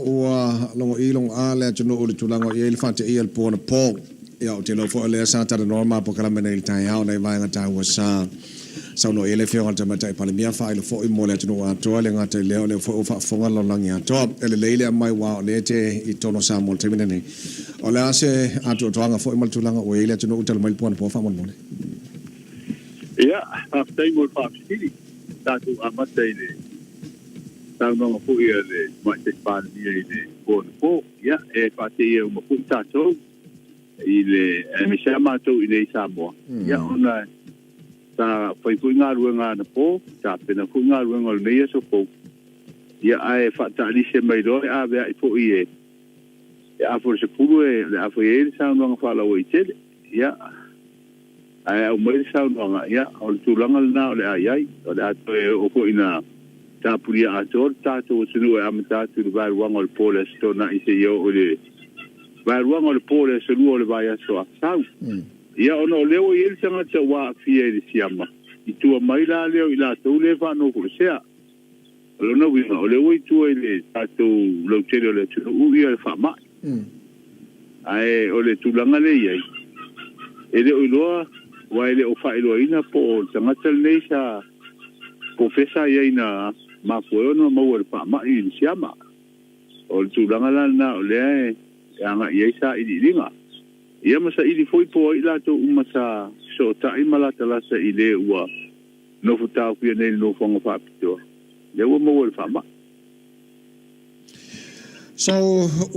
Ua logoʻī logoʻā le atunuu i le tulaga o i ai le faateia i le po anapo. Ia, ou te iloa foi o lea sa talanoa ma polokalame nei i le taeao nai vaega taua sa saunoa i ai le Afioga i le Tamaitai Palemia, faailo foi mo le atunuu atoa, e le gata i lea o lea foi ua faafofoga le lalolagi atoa. E lelei le aumai aua o lea e te i totonu o Samoa i le taimi lenei. O le a se atoatoaga foi ma le tulaga ua i ai le atunuu talu mai le po anapo faamolemole? Ia, faafetai mo le faafesili. Tatou amata i le saunoaga foi a le Tamaitai Palemia i le po anapo. Ia, e faateia uma foi tatou i le, aemaise lava matou i inei i Samoa, ia, ona sa fai foi galuega anapo, tapena foi galuega o lenei aso fou, ia, ae faataalise mai loa e aveai foi e e afa o le sepulu e o le a fai ai le saunoaga faalauaitele. Ia, Ae aumai le saunoaga, ia, o le tulaga lena o le a i ai. O le a toe oo foi ina tapunia atoa le tatou atunuu e amata atu i le vaeluaga o le po o le Aso Toonai seia oo i le vaeluaga o le po o le Aso Lua o le vaiaso a sau. Ia, ona o lea ua i ai le tagata ua aafia i le siama, i tua mai la lea o i latou lea e faanofoesea. O lona uiga, o lea ua i tua i le tatou lautele o le atunuu ia le faamai. Ae o le tulaga lea e i ai, e le o iloa, aua e le o faailoaina po o le tagata lenei sa po o fea sa i ai na mafua ai ona maua i le faamai i le siama. O le tulaga la lena o lea e agai i ai sailiiliga. Ia ma saili foi po o ai i latou uma sa fesootai ma latalata i le ua nofo taofia nei i le nofoaga faapitoa, lea ua maua i le faamai. So,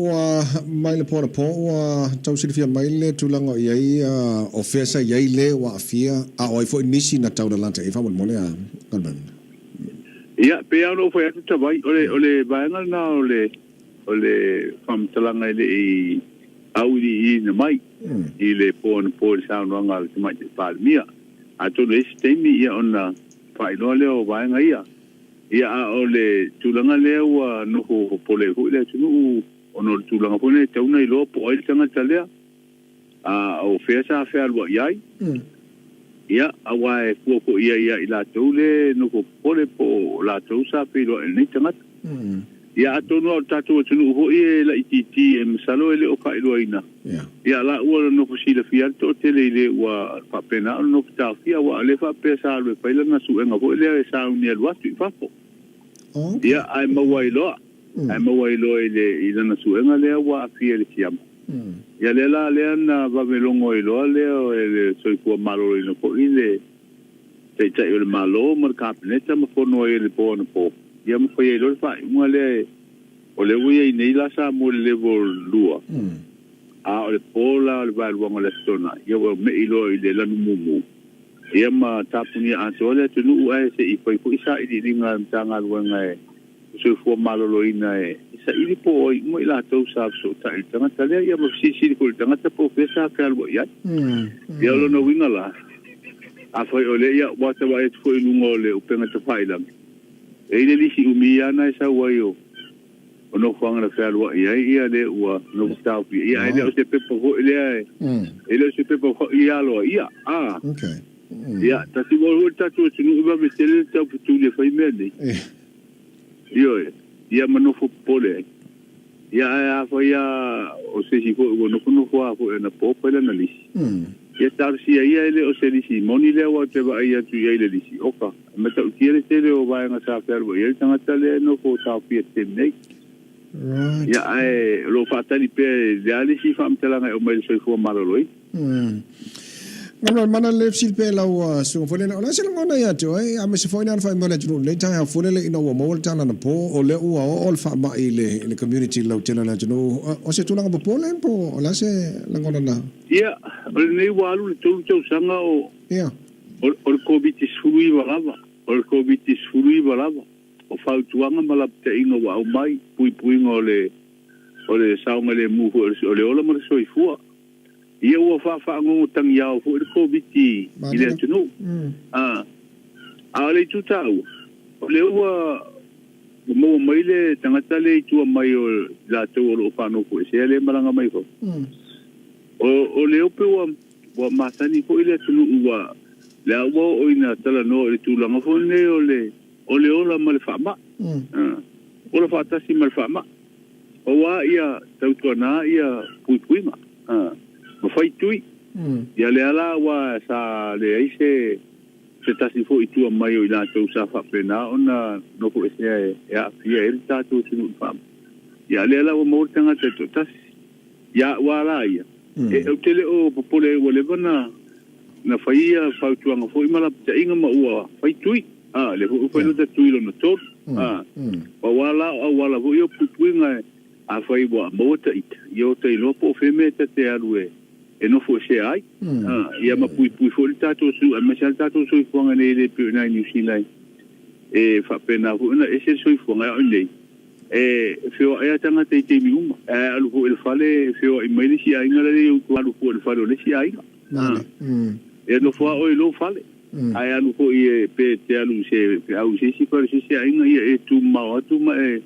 ua mai le po anapo, ua tau silafia mai le tulaga o i ai, o fea sa i ai le ua aafia, a o ai foi nisi na tau lalata i ai faamolemole a Goldman? Ia, pei lava ona ou fai atu Tavai, o le, o le vaega lena o le, o le faamatalaga e le i auiliiliina mai i le po anapo i le saunoaga a le Tamaitai Palemia. Atonu e i ai se taimi ia ona faailoa lea o vaega ia. Ia, a o le tulaga lea ua nofo popole ai foi le atunuu ona o le tulaga foi lea e tatau ona iloa po o ai le tagata lea, a o fea sa fealuai ai. Ia, aua e fua foi i ai ia i latou le nofo popole po o latou sa feiloai i lenei tagata. Ia, atonu lava o le tatou atunuu foi e laitiiti e masalo e le o faailoaina. Ia, la ua nofo silafia le toatele i le ua faapena ona nofo taofia, aua o lea faapea sa alu e fai lana suega foi lea e sauni e alu atu i fafo. Ia, ae maua ai loa, ae maua ai loa i le, i lana suega lea ua aafia i le siama. Ia, lea la, lea na vave logo ai loa lea e le Soifua Maloloina foi le Taitai o le Malo ma le Kapeneta ma fono ai i le po anapo, ia ma fai ai loa le faaiuga lea e O lea ua i ai nei la Samoa i le level 2, a o le po la o le vaeluaga o le Aso Toonai, ia ua me'i loa i le lanu mumu, ia ma tapunia atoa le atunuu ae se i fai foi sailiiliga a le Matagaluega e Soifua Maloloina e saili po o ai uma i latou sa fesootai i le tagata lea, ia ma fesilisili foi i le tagata po o fea sa fealuai ai. Ia o lona uiga la, afai o lea, ia ua ta vaai atu foi i luga o le upega tafailagi, E i ai le lisi umi ia na e sau ai o o nofoaga na fealuai ai ia le ua nofo taofia ia ae le o se pepa foi lea e e le o se pepa foi ia aloaia a Okay. Ia tasi foi le tatou atunuu e vave tele le taufetuli e fai mea nei. Ioe, ia ma nofo popole ai. Ia ae afai lava o se isi foi ua nofonofo lava foi anapo fai lana lisi. Ia talosia ia e le o se lisi moni lea aua ou te vaai atu i ai i le lisi, oka, e matautia le tele o vaega sa fealuai ai le tagata lea e nofo taofia i le taimi nei. Right. Ia ae o lo o faatali pea i le a le isi faamatalaga e aumai i le soifua maloloina. Galuega mana le fesili pea i lau susuga foi lele, o le a se lagona ia te oe, aemaise foi le alafai mai o le atunuu i lenei taeao foi lele ina ua maua le tala anapo, o lea ua oo le faamai i le community lautele o le atunuu, o se tulaga popole po o le a se lagona na? Ia, o lenei ua alu le tolu tausaga o, o le Koviti-19 lava, o le Koviti-19 lava, o fautuaga ma lapataiga ua aumai, puipuiga o le, o le saogalemu foi o le ola ma le soifua. Ia ua faafagogo tagiao foi le Koviti i le atunuu. A o le itu taua, o lea ua maua mai le tagata lea i tua mai o i latou o lo o faanofoesea lea e malaga mai fafo. O lea pei ua masani foi le atunuu ua lea ua oo ina talanoa i le tulaga foi lenei o le ola ma le faamai. Ola faatasi ma le faamai. Pau lava ia tautuana ia puipuiga ma fai tui. Ia lea la aua sa leai se se tasi foi i tua mai o i latou sa faapena ona nofoesea e aafia ai le tatou atunuu i le faamai. Ia a lea la ua maua le tagata e toatasi. Ia au lava la ia, e ou te le o popole ai ua leva na na fai ia fautuaga foi ma lapataiga ma ua fai tui. A, lea foi ua fai lota tui lona tolu. A, pau lava la o auala foi ia o puipuiga e afai ua maua ta ita, ia o ta iloa po o fea mea ta te alu e e nofoesea ai. A, ia ma puipui foi le tatou atunuu aemaise lava le tatou soifuaga nei e le pei o i ina i Niu Sila e faapena foi ona ese le soifuaga a o i inei. E feoai lava tagata i taimi uma. Ae alu foi i le fale, e feoai mai le isi aiga la le i ou alu fua i le fale o le isi aiga. E nofo lava oe i lou fale, ae alu foi e, pe te alu i se feau i se isi fale o se isi aiga, ia e tumamao atu ma e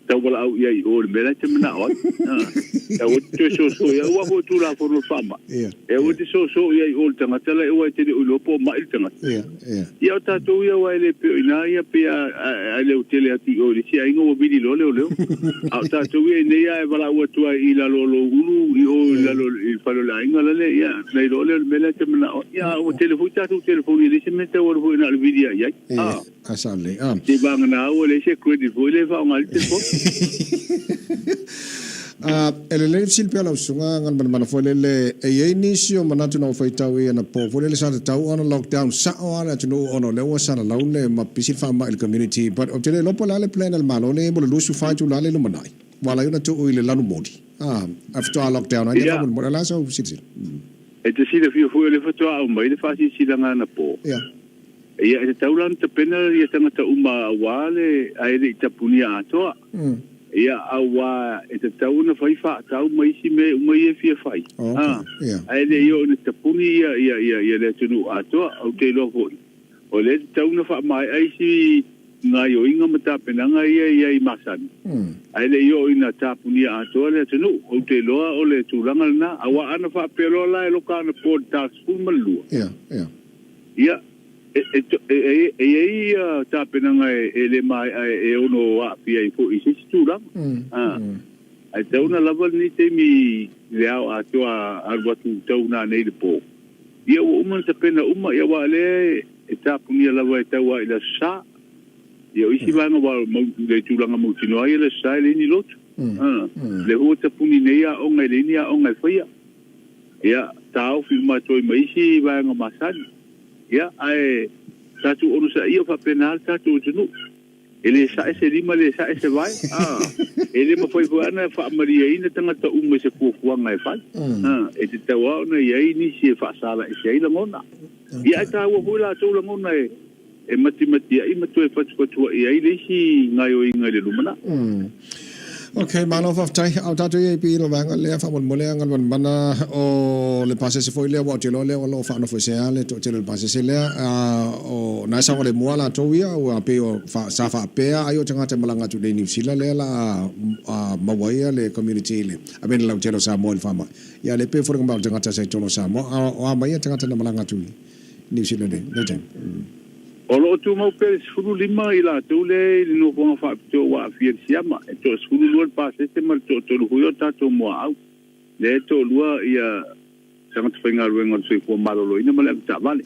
tauwalaau i ai i o i le mea la e te manao ai. E aua te toe soso i ai, aua foi o Tulafono o le faamai, e aua te soso i ai i o i le tagata la aua e te le o iloa po o mai le tagata. Ia o tatou ia aua e le pei o i ina ia pei a leotele atu i o i le isi aiga ua vili loa leoleo. A o tatou ia i nei a e valaau atu ai i lalo o lou ulu i o i lalo i le fale o le aiga lale ia na iloa lea o le mea lea e te manao ai. Ia a ua tele foi tatou telefoni e leai se mea e tau alu foi na o le vili lava i ai. A sao lelei. A. Se i vagana ua leai se credit foi lea e faaaoga ai le telefoni. A, e lelei le fesili pea lau susuga Galumalemana foi lele, e i ai nisi o manatu na ou faitau i anapo foi lele sa tatau ona lockdown sao lava le atunuu ona o lea ua salalau le ma pisi le faamai i le community but ou te le iloa po o le a le plan a le Malo nei mo le 24 itula lea i lumanai ua ala ai ona tuu i le lanu moli a, ae faatoa lockdown ai lea faamolemole. O le a sau silasila? E te silafia foi o lea faatoa aumai le faasilasilaga anapo. Ia. Ia, e tatau la ona tapena ia tagata uma aua le, ae le i tapunia atoa. Ia, aua e tatau ona fai faatau ma isi mea uma ia e fia fai. Okay, ia. Ae le i oo ina tapuni ia, ia, ia, ia le atunuu atoa. Ou te iloa foi, o lea e tatau ona faamaea isi gaioiga ma tapenaga ia i ai masani, ae le i oo ina tapunia atoa le atunuu. Ou te iloa o le tulaga lena. Aua ana faapea loa la e loka anapo i le ta 12. Ia, ia. Ia, e i ai ia tapenaga e le maea e ono aafia ai foi i se isi tulaga. Ae tatau ona lava lenei taimi i le ao atoa alu atu tau nanei i le po. Ia ua uma ona tapena uma, ia aua o lea e tapunia lava e tau lava i le Aso Sa. Ia o isi vaega aua o le tulaga mautinoa ia le Aso Sa e leai ni lotu. O lea foi ua tapuni nei aoga e leai ni aoga e faia. Ia, taofi uma atu ai ma isi vaega masani. Ia, ae tatou onosaia o faapena le tatou atunuu. E le sae se lima, le sae se vae. A, e le mafai foi lava ona faamalieina tagata uma i se fuafuaga e fai. A, e tatau lava ona i ai nisi e faasalaese ai lagona. Ia, ae taua foi latou lagona e, e matimatiai ma toe fatufatuai ai le isi gaoioiga i le lumanai. Ok, malo faafetai. A o tatou i ai pei le vaega lea faamolemole a Galumalemana o le pasese foi lea aua ou te iloa lea o lo o faanofoesea le toatele o le pasese lea o na e saogalemu lava latou ia ua pei o sa faapea ai o tagata e malaga atu i Niu Sila lea la a maua ai le community i le I mean le lautele o Samoa i le faamai. Ia lea pei e foliga mai o le tagata sa i totonu o Samoa a o a mai ia tagata na malaga atu i Niu Sila nei taimi. O lo o tumau pea le 15 i latou lea i le nofoaga faapitoa ua aafia i le siama. E toa-12 le pasese ma le toatolu foi o tatou muaau. Lea e toalua ia tagata faigaluega o le soifua maloloina ma le avetaavale.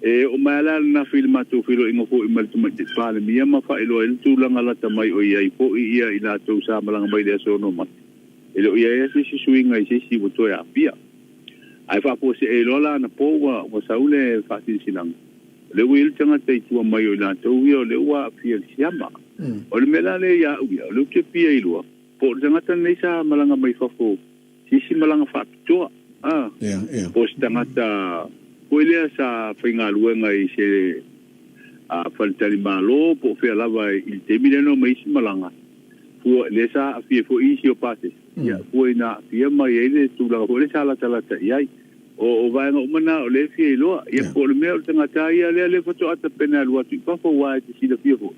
E oo mai lava la ananafi i le matou feiloaiga foi ma le Tamaitai Palemia ma faailoa ai le tulaga lata mai o i ai foi ia i latou sa malaga mai i le aso Onamata. E le o i ai lava se isi suiga i se isi ua toe aafia. Ae faafuasei loa la anapo ua sau le faasilasilaga. O lea ua i ai le tagata i tua mai o i latou ia o lea ua aafia i le siama. O le mea la lea ia au ia, o lea ou te fia iloa, po o le tagata lenei sa malaga mai fafo, se isi malaga faapitoa, a, po o se tagata foi lea sa faigaluega i se faletalimalo po o fea lava i le taimi lea na omai isi malaga, fua, lea sa aafia foi isi o pasese, ia, fua ina aafia mai ai le tulaga foi lea sa latalata i ai. O vaega uma na o lea e fia iloa. Ia po o le mea o le tagata ia lea lea faatoa tapena e alu atu i fafo aua e te silafia foi.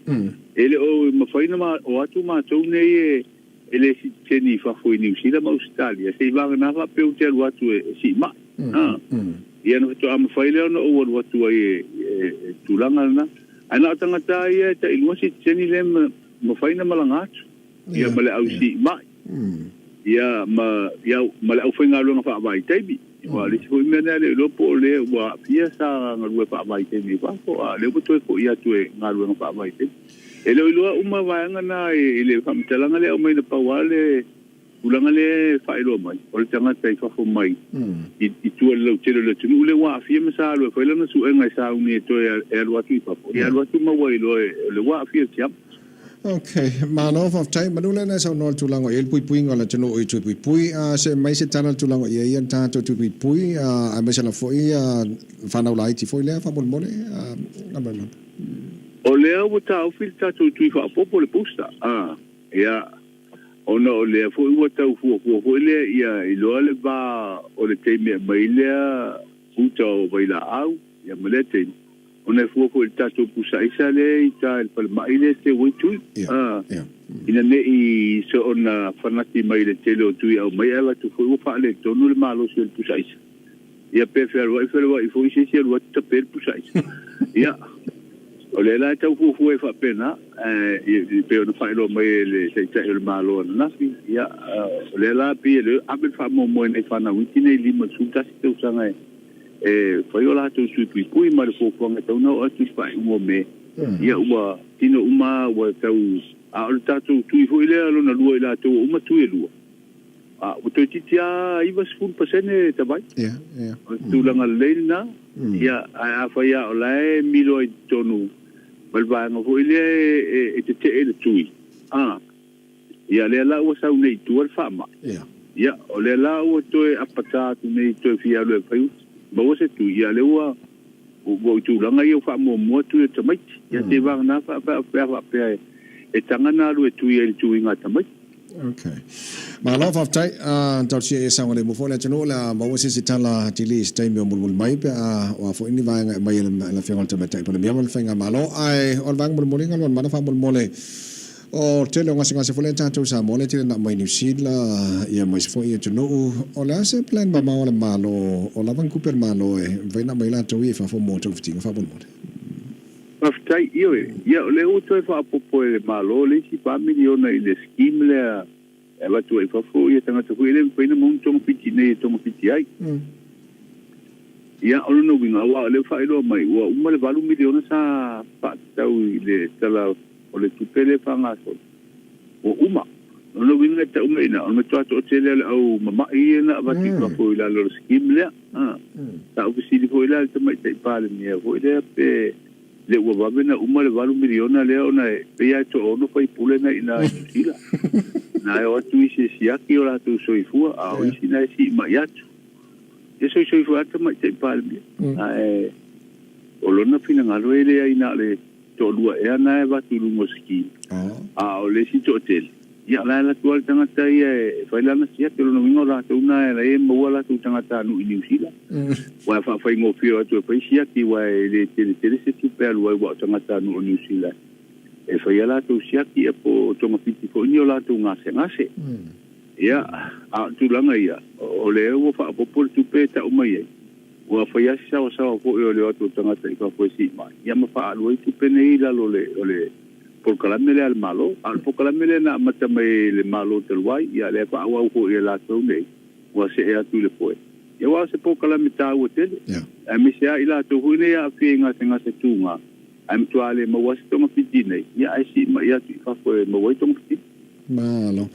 E le o mafai ona o atu matou nei e le sitiseni i fafo i Niu Sila ma Ausetalia se i vagana faapea ou te alu atu e siimai. Ia ona faatoa mafai lea ona ou alu atu ai e tulaga lena. Ae na o tagata ia e tailua sitiseni lea e mafai ona malaga atu. ia ma le au siimai, ia ma ia ma le aufaigaluega faavaitaimi. Aua o le isi foi mea lea e le iloa po o lea ua aafia sa galue faavaitaimi i fafo, a o lea ua toe foi atu e galuega faavaitaimi. E le o iloa uma vaega na i le faamatalaga lea e aumai na pau lava le tulaga lea e faailoa mai, o le tagata i fafo mai i tua i le lautele o le atunuu lea ua aafia ma sa alu e fai lana suega e sauni e toe e alu atu i fafo, ia alu atu ma ua iloa o lea ua aafia i le siama. Ok, malo faafetai. Manu lea na e saunoa i le tulaga o i ai le puipuiga o le atunuu i tui puipui. A se mai se tala i le tulaga o i ai ia tatou tui puipui, aemaise lava foi fanau laiti foi lea faamolemole. Galuega. O lea ua taofi le tatou tui faaopoopo le booster. Ia, ona o lea foi ua tau fuafua foi lea ia iloa le va o le taimi e aumai lea uta o vailaau, ia ma lea taimi, ona e fua foi i le tatou pusa aisa lea e i uta i le falemai lea e teu ai tui, ina ne i soona fanati mai i le tele o tui e aumai ae avatu foi ua faaletonu le malosi o le pusa aisa. Ia pe fealuai fealuai foi se isi alu atu tape le pusa aisa. Ia, o lea la e tau fuafua ai faapena, ae pei ona faailoa mai e le Taitai o le Malo ananafi, ia, o lea la pei e le ave le faamoemoe i nai fanau iti nei 51 tausaga e fai o latou tui puipui ma le fuafuaga e tatau ona oo atu i le faaiuga o Me, ia ua tino uma ua tau, a o le tatou tui foi lea lona lua i latou ua uma tui e lua, A ua toeitiiti lava 90% tavai. Ia, ia. O le tulaga lelei lena. Ia, ae afai lava o la e milo ai i totonu ma le vaega foi lea e tetee i le tui, a, ia lea la ua sau nei i tua le faamai. Ia. Ia, o lea la ua toe apata atu nei toe fia alu e fai maua se tui, ia lea ua ua i tulaga ia ua faamuamua tui o tamaiti. Ia seivagana pe a faapea e taga ona alu e tui ai i le tuiga a tamaiti. Ok. Malo faafetai. Talosia ia saogalemu foi le atunuu o le a maua se isi tala atili i se taimi o mulimuli mai pe a o a foi ni vaega e aumai e le Afioga i le Tamaitai Palemia ma le Faigamalo. Ae o le vaega mulimuli Galuanmana faamolemole o le tele o gasegase foi lea tatou i Samoa lea e tele na aumai Niu Sila ia ma isi foi atunuu. O le a se plan mamao a le Malo o lava ni tupe a le Malo e mafai ona aumai latou ia i fafo mo togafitiga faamolemole? Faafetai, ioe. Ia, o lea ua toe faaopoopo e le Malo le isi $4 miliona i le scheme lea e avatu ai i fafo ia tagata foi e le mafai ona maua ni togafiti i inei e togafiti ai. Ia, o lona uiga, aua o lea ua faailoa mai, ua uma le $8 miliona sa faatatau i le Tala o le Tupe lea e faagasolo. Ua uma. O lona uiga e tau mai i ina, o le matua toatele o le au mama'i ia na avatu i fafo i lalo o le scheme lea. Sa ou fesili foi la i le Tamaitai Palemia foi lea pe le ua vave na uma le $8 miliona lea ona e pei lava e toaono faipule na i ina i Niu Sila. Na e o atu isi e siaki o latou soifua, a o isi na e siimai atu. Ia soisoifua lava le Tamaitai Palemia. Ae o lona finagalo e leai na o le toalua ea na e avatu i luga o scheme, a o le isi toatele, ia o la e alu atu lava le tagata ia e fai lana siaki. O lona uiga o latou na e maua latou tagatanuu i Niu Sila, aua e faafaigofie atu e fai siaki aua e le tele tele se tupe e alu ai aua o tagatanuu o Niu Sila e fai a latou siaki ia po o togafiti foi ni o latou gasegase. Ia, a o le tulaga ia, o lea ua faaopoopo le tupe e tau mai ai, Ua fai lava si saoasaoa foi o le o atu o tagata i fafo e sii mai, ia ma faaalu ai tupe nei i lalo o le polokalame lea a le Malo. A o le polokalame lea na amata mai e le Malo talu ai, ia lea e faaauau foi e latou nei, ua see atu i le foe. Ia aua o se polokalame taua tele, aemaise lava i latou foi nei e aafia i gasegase tuga, ae matua le maua ai se togafiti nei, ia ae sii mai atu i fafo e maua ai togafiti. Malo.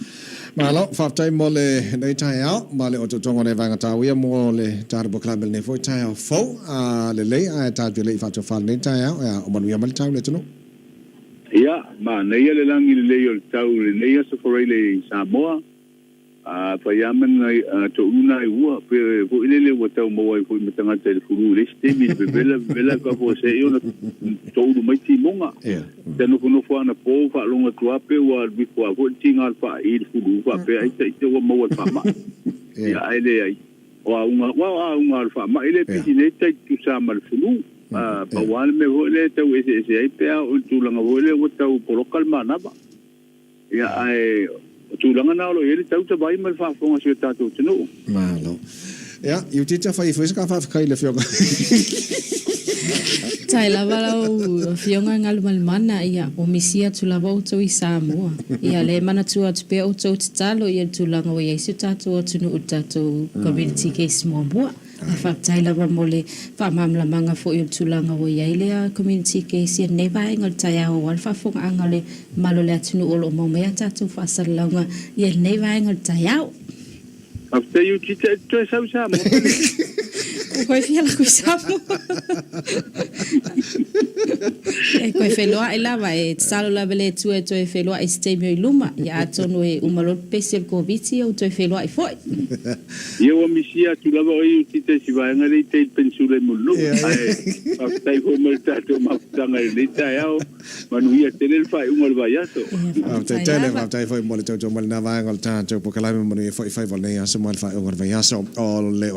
Malo, faafetai mo lenei taeao ma le otootoga o nei vaega taua ia mo le tatou polokalame lenei foi taeao fou. A lelei ae tatou te le i faatofa lenei taeao, ea, o manuia mai le tau i le atunuu. Ia, manaia le lagi lelei o le tau i lenei aso Faraile i Samoa. A fai lava ma toulu nai ua, pe foi lele ua tau maua ai foi ma tagata i le fulu i le isi taimi, i le vevela vevela e faafuasei ona toulu mai timoga. Te nofonofo anapo faalogo atu lava pe ua alu ifo lava foi le tiga o le faai i le fulu faapea ai ita ua maua i le faamai. Ia ae leai, o auga, aua o auga o le faamai lea e pisi nei tai tutusa ma le fulu. Pau lava le mea foi lea e tau eseese ai pe a oo i le tulaga foi lea ua tau poloka le manava. Ia, ae o tulaga na o lo o i ai le tau tavai ma le faafofoga a si o tatou atunuu. Malo. Ia, Iutita, fai ifo se ka faafetai i le Afioga. Tai lava lau Afioga e Galumalemana, ia, ua misi atu lava outou i Samoa. Ia, lea e manatua atu pea outou tatalo i le tulaga ua i ai si o tatou atunuu i le tatou Community Case muamua. Ae faafetai lava mo le faamalamalamaga foi o le tulaga ua i ai lea Community Case i lenei vaega o le taeao aua le faafofogaaga a le mamalu o le atunuu o lo o maua mai a tatou faasalalauga i lenei vaega o le taeao. Faafetai Utita e te toe sau i Samoa pe le? Ua koe fia laku i Samoa. E koe feloai lava, e tatalo lava le Atua e toe feloai i se taimi o i luma. Ia atonu e uma loa le pepesi o le Koviti ou toe feloai foi. Ia ua misia atu lava oe Utita i si vaega lea i tai i le penisula i Mulinuu. Ae faafetai foi mo le tatou mafutaga i lenei taeao. Manuia tele le faaiuga o le vaiaso. Faafetai tele, faafetai foi mo le tautua mai lena vaega o le tatou polokalame, manuia foi faiva o lenei aso ma le faaiuga o le vaiaso o le.